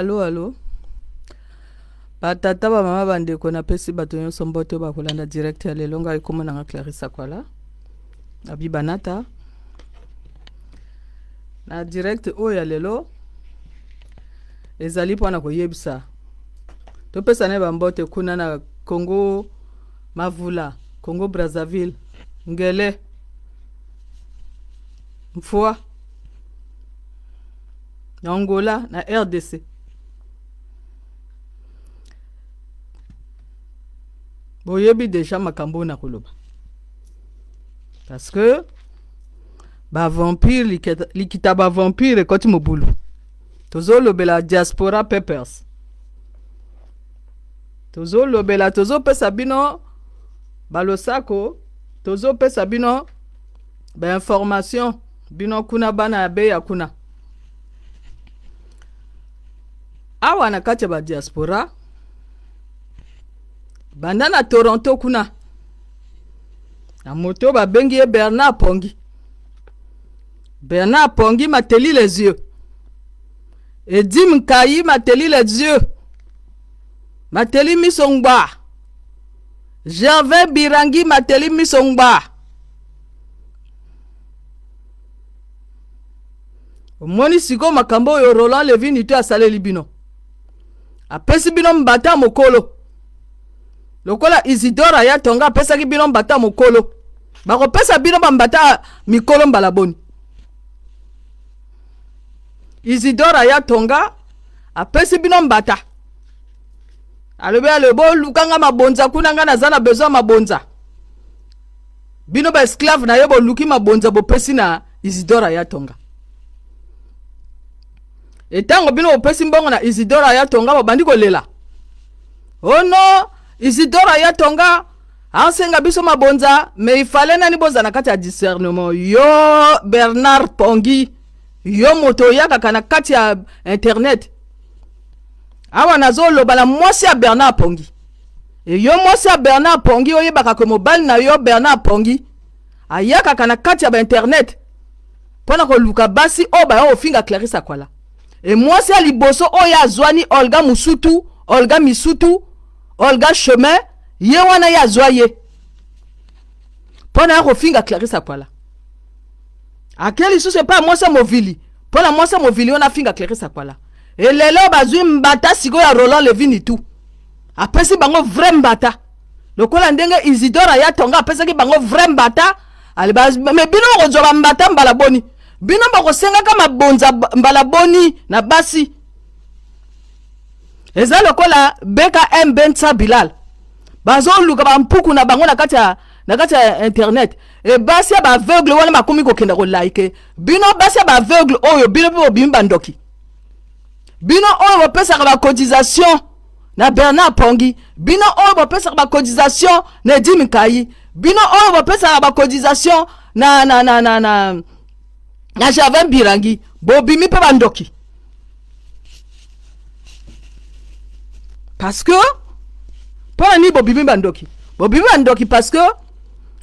Alo alo ba tata ba mama ba ndeko napesi bato nyonso mbote oyo bakolanda direct ya lelo. Ngai kombo na nga Clarisse Akwala abi banata na direct oyo ya lelo ezali mpona koyebisa topesa naye bambote kuna na Congo Mavula, Congo Brazzaville, Ngele, Mfua na Angola na RDC. Boyebi deja makambo oyo nakoloba parce que ba vampire likita, likita ba vampire ekoti mobulu. Tozolobela diaspora papers, tozolobela, tozopesa bino balosako, tozopesa bino ba information bino kuna bana ya beya kuna awa na kati ya ba diaspora banda na Toronto kuna na moto babengi ye Bernard Pongi. Bernard Pongi mateli les yeux, Edim Nkayi mateli les yeux, mateli miso ngba, Gervais Birangi mateli miso ngba. Omoni sikoyo makambo oyo Roland Levin Nito asaleli bino, apesi bino mbata mokolo lokola Isidore aya tonga apesaki bino mbata mokolo, bakopesa bino bambata mikolo mbala boni? Isidore aya tonga apesi bino mbata, alobi alobi boluka nga mabonza kuna, nga naza na besoin mabonza. Bino ba esclave na ye boluki mabonza bopesi na Isidore Ayatonga. Etango bino bopesi mbongo na Isidore Ayatonga babandi kolela. Oh non, Isidore Ayatonga asenga biso mabonza, mais il fallait nani boza na kati ya discernement. Yo Bernard Pongi, yo moto oyakaka na kati ya internet. Awa nazoloba na mwasi ya Bernard Pongi. E yo mwasi ya Bernard Pongi, oyebaka ke mobali na yo Bernard Pongi ayakaka na kati ya ba internet mpo na koluka basi oyo baya kofinga Clarisse Akwala. E mwasi ya liboso oyo azwani Olga Musutu, Olga Misutu, Olga Chemin, ye wana ye azwa ye mpo na ya kofinga Clarisse Akwala. Ake lisusu epai ya mwasi ya Movili mpo na mwasi ya Movili wana afinga Clarisse Akwala. E lelo bazwi mbata sikoyo ya Roland Levy Nitu, apesi bango vrai mbata lokola ndenge Isidore Ayatonga apesaki bango vrai mbata. Ale ba, me bino bokozwa bambata mbala boni? Bino bokosengaka mabonza mbala boni na basi? Eza lokola BKM Bensa Bilal bazoluka bampuku na bango na kati ya na kati ya internet. E basi ya baaveugle wana bakomi kokenda kolike bino basi ya baaveugle oyo, bino mpe bobimi bandoki. Bino oyo bopesaka bacotisation na Bernard Pongi, bino oyo bopesaka bacotisation na Edi Mikayi, bino oyo bopesaka bacotisation na na na na na na Gervais Birangi, bobimi mpe bandoki. Parce que mpo na nini bobimi bandoki? Bobimi bandoki parce que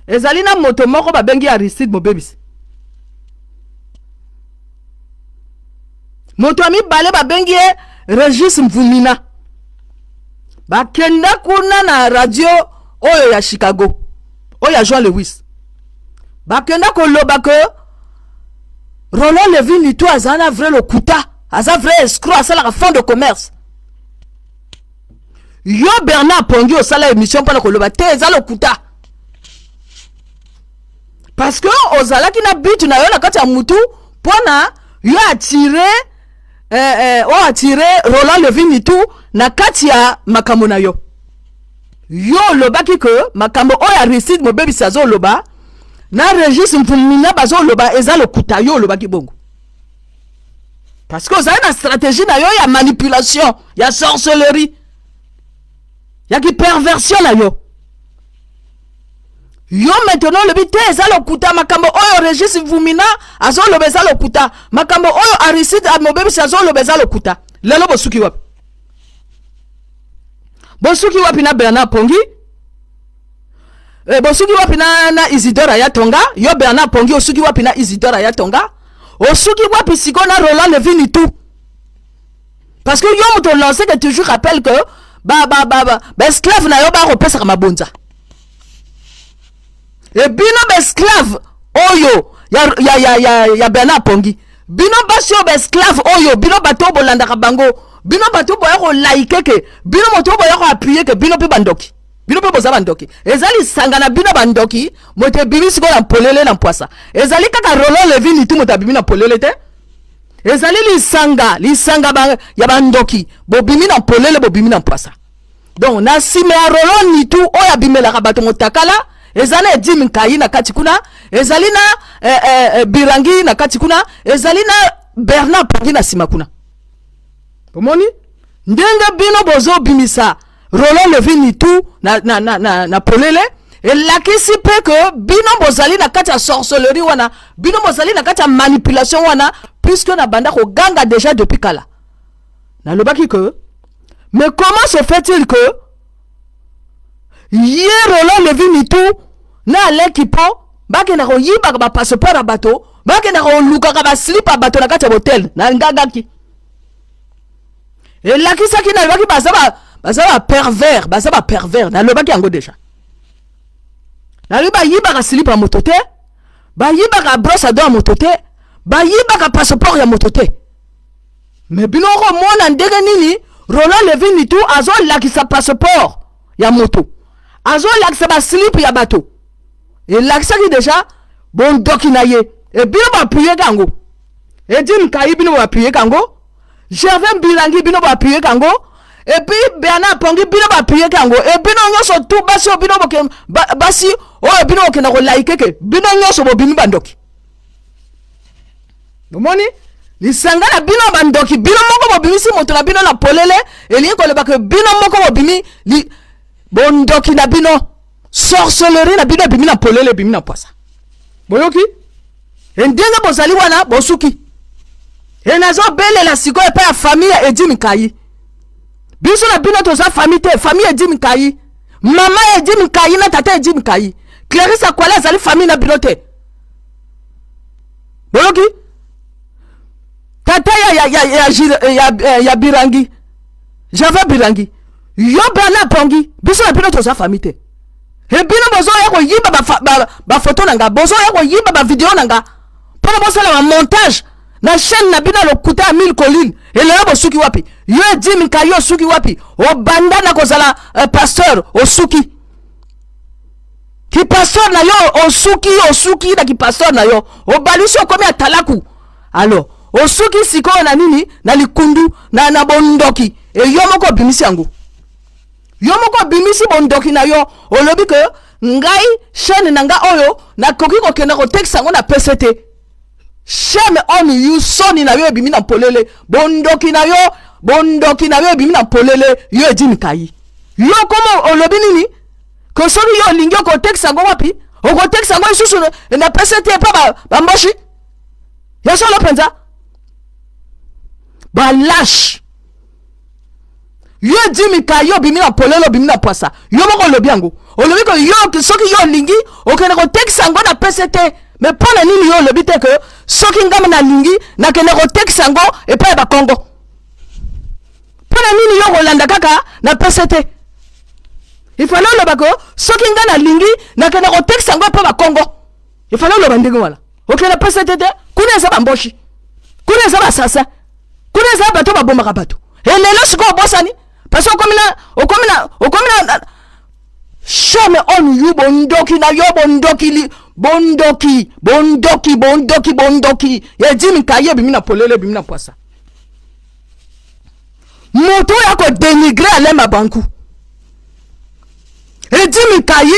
ezali na moto moko babengi Aristide Mobebisi. Moto ya mibale babengi ye Regis Mvumina. Bakenda kuna na radio oyo ya Chicago, oyo ya Jean Lewis, bakenda koloba ke Roland Levy Nitu aza na vrai lokuta, aza vrai escroc, asalaka fond de commerce. Yo Bernard Pongi osala émission mpona koloba te eza lokuta, parce que ozalaki na but na yo na kati ya mutu mpona yo atire eh, o atire Roland Levy Nitu na kati ya makambo na yo. Yo olobaki ke makambo oyo Aristide Mobebisi azoloba na Regis Mvumina bazoloba eza lokuta. Yo olobaki bongo parce que ozali na stratégie na yo ya manipulation, ya sorcellerie, ya kiperversion na yo. Yo maintenant olobi te eza lokuta, makambo oyo Regis Mvumina azoloba eza lokuta, makambo oyo Aristide Mobebisi azoloba eza lokuta. Lelo bosuki wapi? Bosuki wapi na Bernard Pongi? Bosuki wapi na Isidore Ayatonga? Yo Bernard Pongi osuki wapi na Isidore Ayatonga? Osuki wapi sikoyo na Roland Levy Nitu? Parce que yo moto olance que toujours rappelle que baesclave na yo bakopesaka mabonza. E bino baesclave oyo ya Bernard Pongi, bino basi oyo baesclave oyo, bino bato oyo bolandaka bango, bino bato oyo boya kolaike ke, bino moto oyo boya koappuye ke, bino mpe bandoki, bino mpe boza bandoki. Eza lisanga na bino bandoki. Moto ebimi sikoyo na polele na mpwasa, ezali kaka Roland Levi Nitu moto abimi na polele te. Ezali lisanga ya bandoki. Bobimi na polele, bobimi na mpwasa. Donc na nsima ya Roland Nitu oyo abimelaka bato motakala, eza na Edime Nkai na kati kuna, ezali na Birangi na kati kuna, ezali na Bernard Pongi na nsima kuna. Omoni ndenge bino bozobimisa Roland Levi Nitu na polele, elakisi mpe ke bino bozali na kati ya sorcellerie wana, bino bozali na kati ya manipulation wana. Puisque na banda koganga déjà depuis kala, nalobaki ke mais comment se fait-il que ye Roland Levi Nitu na Alain Kipo bakenda koyibaka bapasseport ya bato, bakenda kolukaka baslip ya bato na kati ya hotel? Na ngangaki, elakisaki, nalobaki baza bapervers, baza bapervers. Nalobaki yango déjà, nalobi bayibaka slip ya moto te, bayibaka brosse à dents ya moto te, bayibaka passeport ya moto te. Mais bino okomona ndenge nini Roland Levi Nitu azolakisa passeport ya moto, azolakisa baslip ya bato. Elakisaki déjà bondoki na ye. E bino bapuyeka yango, Edime Nkai, bino bapuyeka yango, Gervais Mbilangi, bino bapuyeka yango, et puis Bernard Pongi, bino bapuyeka yango. E bino nyonso tu basi oyo bino basi oyo bino bokenda kolaike ke bino nyonso bobimi bandoki. Bomoni lisanga na bino bandoki, bino moko bobimisi moto na bino na polele. Elingi koloba ke bino moko bobimi bondoki na bino, sorcellerie na bino ebimi na polele, ebimi na pwasa. Boyoki e ndenge bozali wana, bosuki. E nazobelela sikoyo epai ya famille ya Edime Nkai. Biso na bino toza famille te. Famille Edime Nkai, mama Edime Nkai na tata Edime Nkai, Clarisse Akwala azali famille na bino te. Boyoki? Tata ya Birangi, Gervais Birangi, yo Bernard Pongi, biso na bino toza famille te. E bino bozoya koyiba bafoto na nga, bozoya koyiba bavideo na nga mpona bosala bamontage na chaîne na bino ya lokuta ya Mille Colline. Elelo bosuki wapi? Yo Edime Nkai, osuki wapi? Obanda na kozala pasteur, osuki kipasteur na yo, osuki, osuki na kipasteur na yo, obalisi, okomi atalaku. Alors osuki sikoyo na nini? Na likundu na bondoki. E yo moko obimisi yango, yo moko obimisi bondoki na yo. Olobi ke ngai chaîne na nga oyo nakoki kokenda kotekisa yango na pese te. Shame on you! Soni na yo ebimi na polele. Bondoki na yo, bondoki na yo ebimi na polele. Yo Edime Nkai, yo komo olobi nini? Ke soki yo olingi, okotekisa yango wapi? Okotekisa yango lisusu na pese te epa bamboshi ya solo mpenza, balâches. Yo Edime Nkai, obimi na polele, obimi na pwasa. Yo moko olobi yango, olobi ke yo soki yo olingi, okende kotekisa yango na pese te. Mais mpo na nini yo olobi te ke soki ngai nalingi, nakende kotekisa yango epai ya Bakongo? Mpo na nini yo kolanda kaka na pese te? Ifale oloba ke soki ngai nalingi, nakende kotekisa yango epai Bakongo. Ifale oloba ndenge wana. Okende pese te te. Kuna eza bamboshi, kuna eza basasa, kuna eza bato babomaka bato. Elelo sikoyo obosani parce okomi na shame on you! Bondoki na yo, bondoki, bondoki, bondoki, bondoki, bondoki ya Edime Nkai ebimi na polele, ebimi na pwasa. Moto oyo akodénigrer Alain Mabanku, Edime Nkai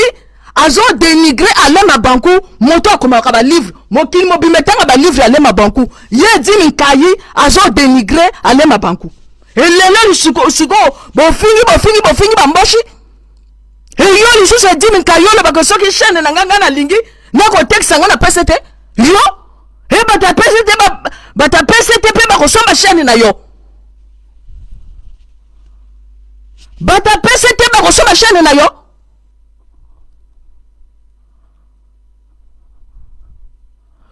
azodénigrer Alain Mabanku, moto akomaka balivre, mokili mobimba etanga balivre ya Alain Mabanku. Ye Edime Nkai azodénigrer Alain Mabanku. Elelo sikoyo bofingi, bofingi, bofingi bamboshi. Eyo lisusu Edime Nkai olobaka soki chaîne na nga, ngai nalingi, nakotekisa yango na pese te. Yo e bato ya pese te, bato ya pese te mpe bakosomba chaîne na yo. Bato ya pese te bakosomba chaîne na yo.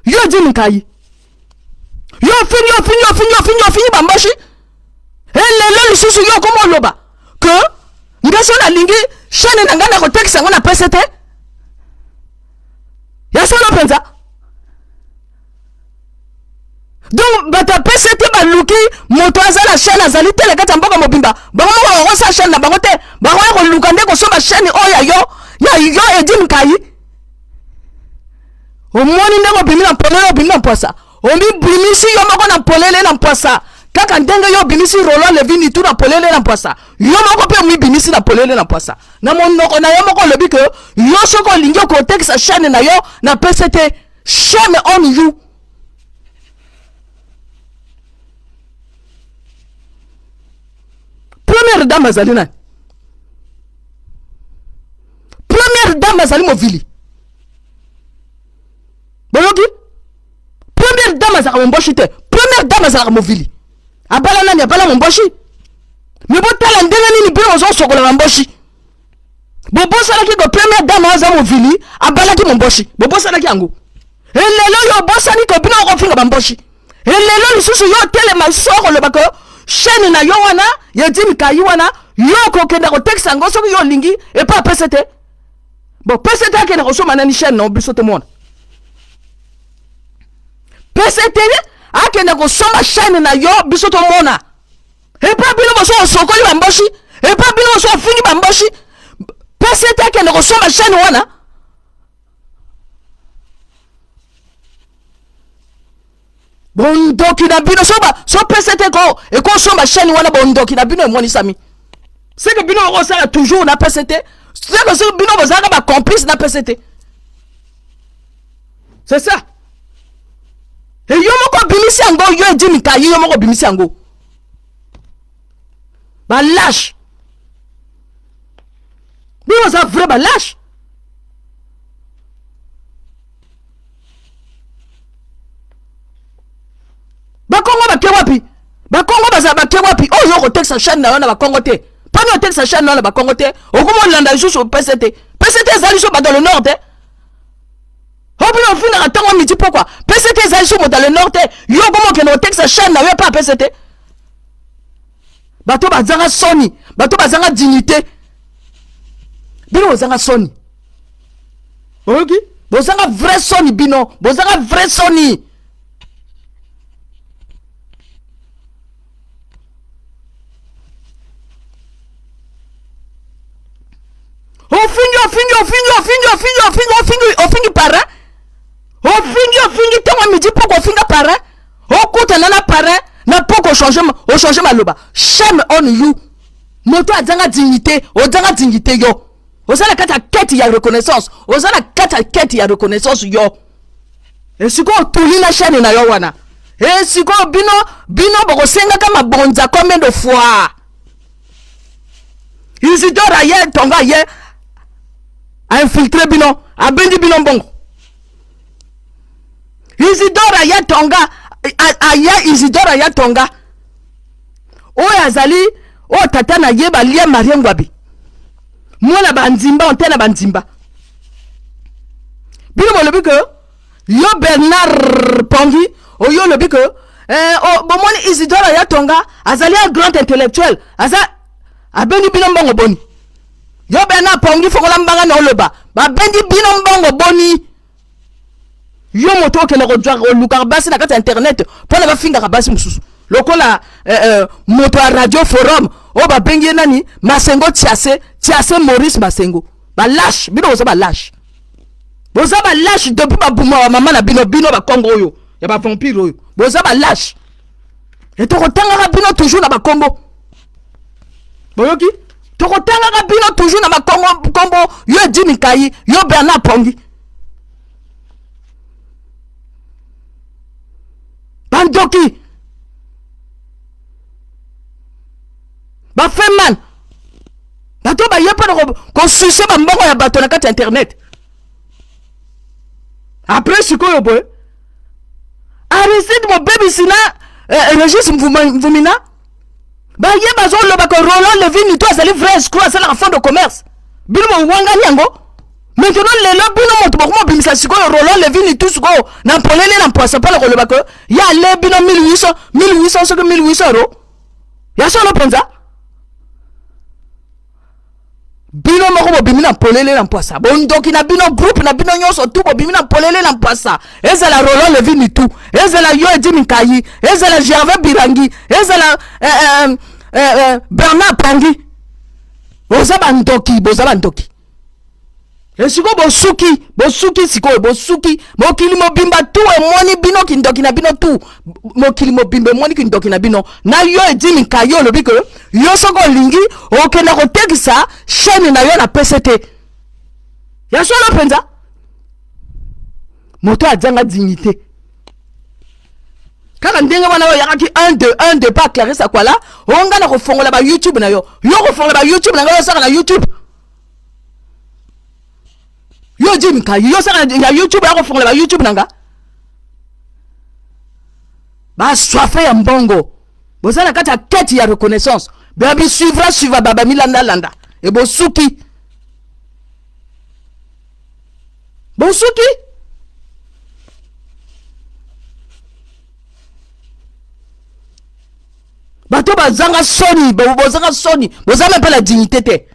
Yo Edime Nkai, yo ofingi, ofingi, ofingi, ofingi, ofingi bamboshi. Elelo lisusu yo okoma oloba que nga so nalingi chaîne na ngai nakotekisa yango na pese te. Ya solo mpenza. Donc bato ya pct baluki moto aza na chaîne azali te na kati ya mboka mobimba, bango moko bakosala chaîne na bango te, bakoya koluka nde kosomba chaîne oyo ya yo, ya yo Eddy Nkayi. Omoni ndenge obimi na polele, obimi na mpwasa, omibimisi yo moko na polele na mpwasa, kaka ndenge yo obimisi Roland Levi Nitu na polele na mpwasa, yo moko mpe omibimisi na polele na mpwasa. Na monoko na yo moko olobi ke yo soki olingi okotekisa chaîne na yo na pct. Shame on you. Première dame azali nani? Première dame azali movili. Boyoki? Première dame azalaka momboshi te. Première dame azalaka movili. Abala nani? Abala momboshi. Me botala ndenge nini bino bozosokola bamboshi. Bobosanaki ko première dame aza movili abalaki momboshi. Bobosanaki yango. Elelo yo obosani ko bino okofinga bamboshi. Elelo lisusu yo otelema lisusu okoloba ko chaîne na yo wana ya Eddy Nkayi wana yo okokenda kotekisa yango soki yo olingi epa apese te. Bon, pese te akende kosomba nani chaîne na biso tomona. Pese te akende kosomba chaîne na yo biso tomona. Epa bino boso osokoli bamboshi, epa bino boso ofingi bamboshi. Pese te akende kosomba chaîne wana. Bondoki na bino so ba so pese te ko ekosomba chaîne wana, bondoki na bino emonisami. C'est que bino bokosala toujours na pese te. C'est que soki bino bozalaka ba complice na pese te. C'est ça. Et yo moko obimisi yango, yo Eddy Nkayi, yo moko obimisi yango. Ba lâche. Bino boza vrai ba lâche. Bakongo bake wapi? Bakongo bazala bake wapi? Oyo yo kotekisa chaîne na yo na bakongo te. Mpona otekisa chaîne na yo na bakongo te, okoma olanda lisusu pese te. Pese te ezali lisusu bato ya le nord te. Oyo bino ofingaka ntongo midi pokwa. Pese te ezali lisusu moto ya le nord te. Yo okoma okende kotekisa chaîne na yo epa pese te. Bato bazanga soni, bato bazanga dignité. Bino bozanga soni. Oyoki? Bozanga vrai soni bino, bozanga vrai soni. Ofingi, ofingi, ofingi, ofingi, ofingi, ofingi, ofingi, ofingi parrain. Ofingi, ofingi ntongo midi poko ofinga parrain. Okutana na parrain na poko ochanger, ochanger maloba. Shame on you. Moto azanga dignité, ozanga dignité yo. Oza na kati ya quête ya reconnaissance, oza na kati ya quête ya reconnaissance yo. E sikoyo otuli na chaîne na yo wana. E sikoyo bino, bino bokosengaka mabonza combien de fois? Isidore aye tonga aye a infiltré bino, abendi bino mbongo. Isidore aye tonga, aye Isidore aye tonga. Oyo azali oyo tata na ye balia Marie Ngwabi. Mwana ba nzimba, antenne ba nzimba. Bino bolobi que yo Bernard Pongi, oyo olobi que oh, bomoni Isidore ya Tonga azali un grand intellectuel, aza abendi bino mbongo boni. Yo Bernard Pongi fongola mbanga na oloba, babendi bino mbongo boni. Yo moto okende kozwa kolukaka basi na kati ya internet mpona bafingaka basi mosusu lokola moto ya radio forum oyo babengi ye nani Masengo Tiase, Tiase Maurice Masengo. Ba lâche, bino boza ba lâche. Boza ba lâche depuis ba buma ba mama na bino, bino ba Congo oyo ya ba vampire oyo. Boza ba lâche. Et tokotangaka bino toujours na ba Congo. Boyoki? Tokotangaka bino toujours na ba Congo, Congo yo Eddy Nkayi, yo Bernard Pongi. Bandoki. Ba fait mal. Bato baye mpo na kosuce ba mbongo ya bato na kati ya internet. Après sikoyo boye Aristide mobebisi na Régis Mvumina baye bazoloba ko Roland Levy Nito azali vrai escroc, asalaka fond de commerce. Bino bowangani yango. Maintenant lelo bino moto bokoma bimisa sikoyo Roland Levy Nito sikoyo na polele na mpoasa mpona koloba ke ye ale bino 1800, 1800 soki 1800 euro. Ya solo mpenza, bino moko bobimi na polele na mpwasa, bondoki na bino, groupe na bino nyonso tu bobimi na polele na mpwasa. Ezala Roland Levi Mitu, ezala yo Edi Minkayi, ezala Gervais Birangi, ezala Bernard Pangi, boza bandoki, boza bandoki. Esiko bosuki, bosuki sikoyo, bosuki. Mokili mobimba tu emoni bino kindoki na bino tu, mokili mobimba emoni kindoki na bino. Na yo Edi Minkayi, olobi ke yo soki olingi okenda kotekisa chaîne na yo na PCT. Ya solo mpenza, moto azanga dignité kaka ndenge wana oyo oyakaki 1 2 1 2 pa Clarisse Akwala, onga na kofongola ba YouTube na yo, yo kofongola ba YouTube na ngai, osaka na YouTube yo Jim Kayi, yo osaka na YouTube ya kofongola ba YouTube na nga. Baswafe ya mbongo, boza na kati ya kete ya reconnaissance, babisuivra suivra, baba milandalanda e bosuki, bosuki. Bato bazanga soni, bozanga soni, bozanga mpe la dignité te.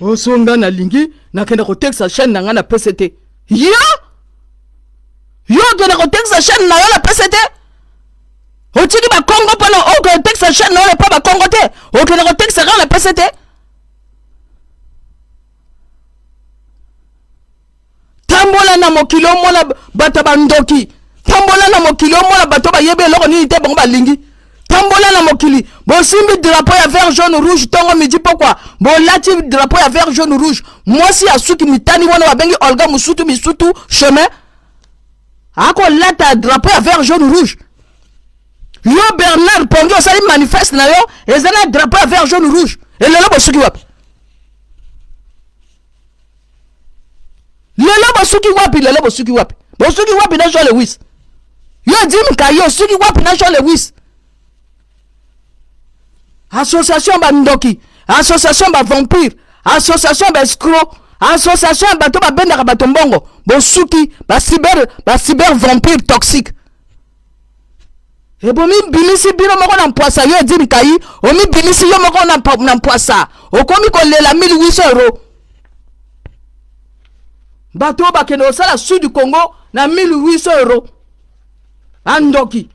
Oso nga nalingi nakenda kotekisa chaîne na ngai na PCT. Yo yo okenda kotekisa chaîne na yo na PCT, otiki bakongo mpona okotekisa chaîne na yo mpo bakongo te, okende kotekisa kaka na PCT. Tambola na mokili omona bato ya bandoki, tambola na mokili omona bato bayebi eloko nini te, bango balingi. Tambola na mokili, bosimbi drapeau ya vert jaune rouge ntongo midi pokwa, bolati drapeau ya vert jaune rouge. Mwasi ya suki mitani wana babengi Olga Musutu Misutu chemin akolata drapeau ya vert jaune rouge. Yo Bernard Pongi osali manifeste na yo eza na drapeau ya vert jaune rouge. Elelo bosuki wapi? Lelo bosuki wapi? Lelo bosuki wapi? Bosuki wapi na Jean Lewis? Yo Jim Kayo, osuki wapi na Jean Lewis? Association bandoki, association ba vampire, association ba escroc, association ya bato babendaka bato mbongo. Bosuki ba cyber, ba cyber vampire toxique. Ebomibimisi bino moko na mpwasa. Yo Edini Kai, omibimisi yo moko na mpwasa, okomi kolela 1800 euro. Bato oyo bakende kosala sud Congo na 1800 euro, bandoki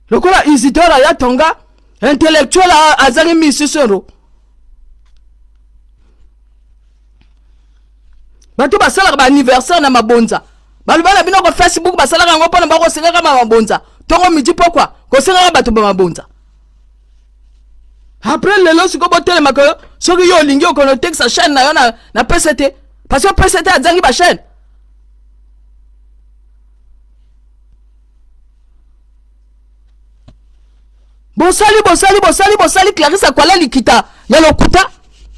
lokola Isidore aya tonga intellectuel azangi 1600 euro. Bato basalaka baanniversaire na mabonza, baloba na bino ko Facebook basalaka yango mpona bakosengaka ba mabonza ntongo midi pokwa, kosengaka bato ba mabonza. Après lelo sikoyo botelemaka yo, soki yo olingi okende otekisa chaîne na yo na PCT, parce que PCT azangi bachaîne. Bosali, bosali, bosali, bosali Clarisse Akwala likita ya lokuta.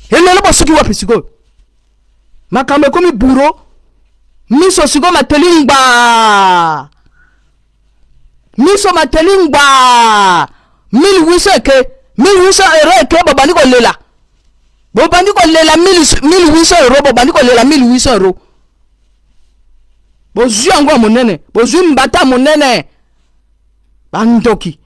Elelo bosuki wapi sikoyo? Makambo ekomi buro, miso sikoyo mateli ngba, miso mateli ngba. 1800 eke, 1800 euro eke, bobandi kolela, bobandi kolela 1800 euro, bobandi kolela 1800 euro. Bozwi yango ya monene, bozwi mbata monene, bandoki.